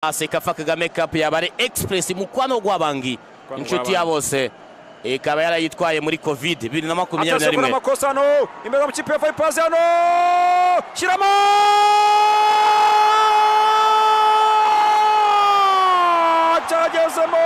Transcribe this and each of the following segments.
CECAFA Kagame Cup yaba ari Express, mukwano gw'abangi, inshuti ya bose, ikaba yarayitwaye muri Covid 2021. Amakosa hano imbere mu kipe ya Vipers hano, shyiramo cyagezemo.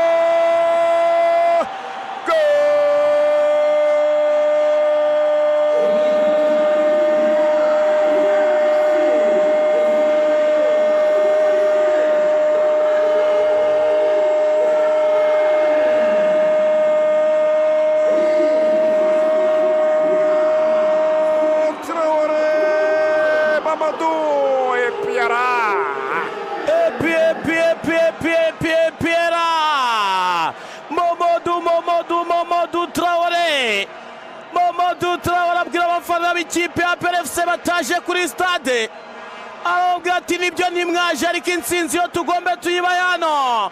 Mamadou Epiara. Epi epi epi epi epi Epiera. Mamadou, Mamadou, Mamadou Traoré. Mamadou Traoré abwira abafana b'ikipe ya APR FC bataje kuri stade. Arababwira ati nibyo ntimwaje, ariko intsinzi yo tugombe tuyibaye hano.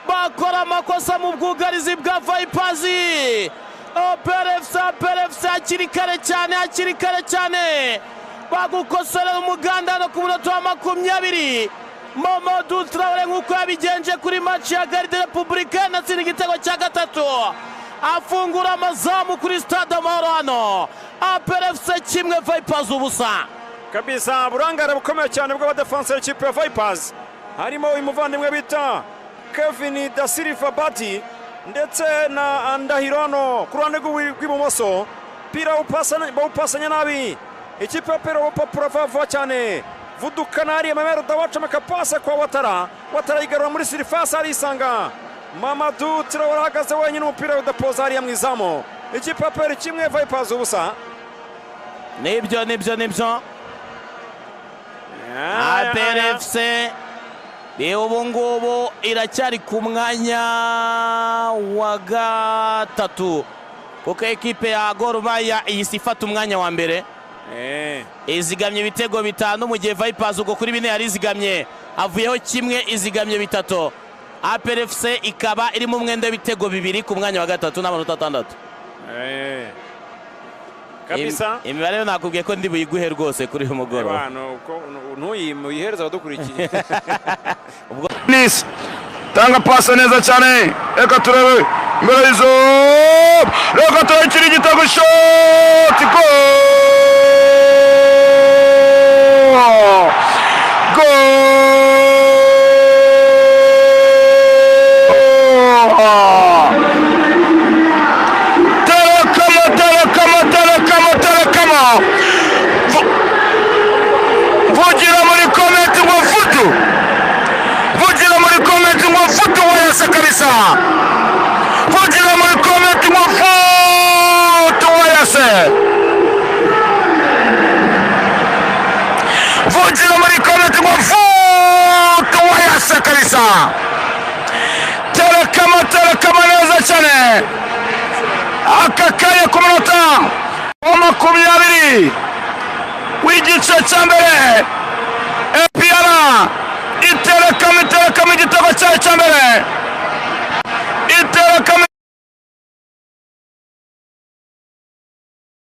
Bakora amakosa mu bwugarizi bwa Vipers. APR FC, APR FC hakiri kare cyane, hakiri kare cyane. Bagukosorera umuganda hano ku munota wa 20. Mamadou Traoré nk'uko yabigenje kuri match ya Garde Republicaine atsinda igitego cya gatatu, afungura amazamu kuri stade Amahoro hano. APR FC 1, Vipers 0. Kabisa burangare bukomeye cyane bw'abadefanse y'ikipe ya Vipers, harimo uyu muvandimwe bita Kevin da Silva Bati ndetse na Ndahiro hano ku ruhande rw'ibumoso. Pira bawupasanya nabi, ikipe ya Pera bapapura vuba cyane. Vuduka nariya Mamero dawacomeka pasa kwa Watara, Watara yigarura muri sirifasi arisanga Mamadou Traoré ahagaze wenyine, umupira udapoza hariya mu izamu. Ikipe ya Pera 1, Vipers 0. Nibyo nibyo nibyo, APR FC ubu ngubu iracyari ku mwanya wa gatatu, kuko ekipe ya Gor Mahia ihise ifata umwanya wa mbere. Izigamye ibitego 5, mu gihe Vipers ubwo kuri 4 yari izigamye, havuyeho 1, izigamye 3. APR FC ikaba iri mu mwenda w'ibitego 2 ku mwanya wa gatatu n'amanota 6. Kabisa imibare yo nakubwiye ko ndi buyiguhe rwose kuri uyu mugoroba. Ntuyihereza abadukurikiye. Nisi tanga pasa neza cyane, reka turebe imbere y'izo, reka turebe kiri igitego, shoti, goal goal! Terekamo, terekamo, terekamo, terekamo! Vugira muri komenti ngo futu, vugira muri komenti ngo futu wese kabisa, vugira muri komenti ngo futu wese, vugira muri komenti ngo futu wese kabisa. Terekamo, terekamo neza cyane. Aka kanya ku munota wa 20 w'igice cya mbere, APR iterekamo, iterekamo igitego cyayo cya mbere.